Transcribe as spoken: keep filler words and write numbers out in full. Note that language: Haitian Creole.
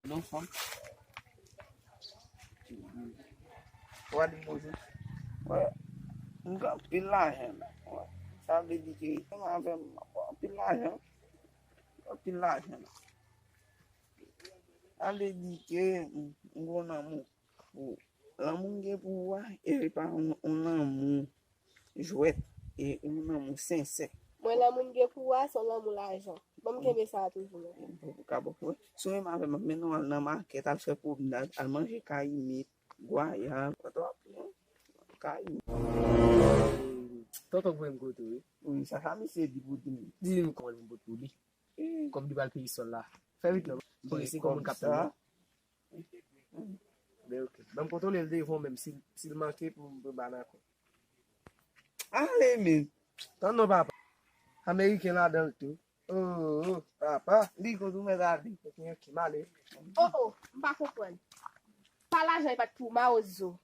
Non, fanm. Ou a di m bonjou. Wè, m gen anpil lajan la. Wè. Sa vle di ke, ansanm avè m, m gen anpil lajan. Anpil lajan la. Sa vle di ke m, m gen lanmou. Pou lanmou m gen pou ou a, e pa yon, yon lanmou jwèt, e yon lanmou sensè. Mwen, lanmou m gen pou ou a, se yon lanmou lajan. Ban m kenbe sa a toujou, non. Ou ka bon pou wè. Si w renmen avè m, ap mennen w al nan makèt, al fè pwomnad, al manje kayimit, gwayab, kayimit. Tonton voye m kote w, wi. Wi, sa, sa misye di pou di m. Di m kòman pou pou li. Kòm li pral peye sòl la. Fè vit non. M prese kòm moun k ap tann. Men ok. Ban m kontwole l devan menm si, si l manke pou m ba nan kò. Ale men. Tann non papa. Ameriken ladan l tou. Oh, oh, papa. Li kote ou mèt ale. Ok, ok, m ale. Oh, oh, m pa konprann. Pa lajan e pa t pou mawozo.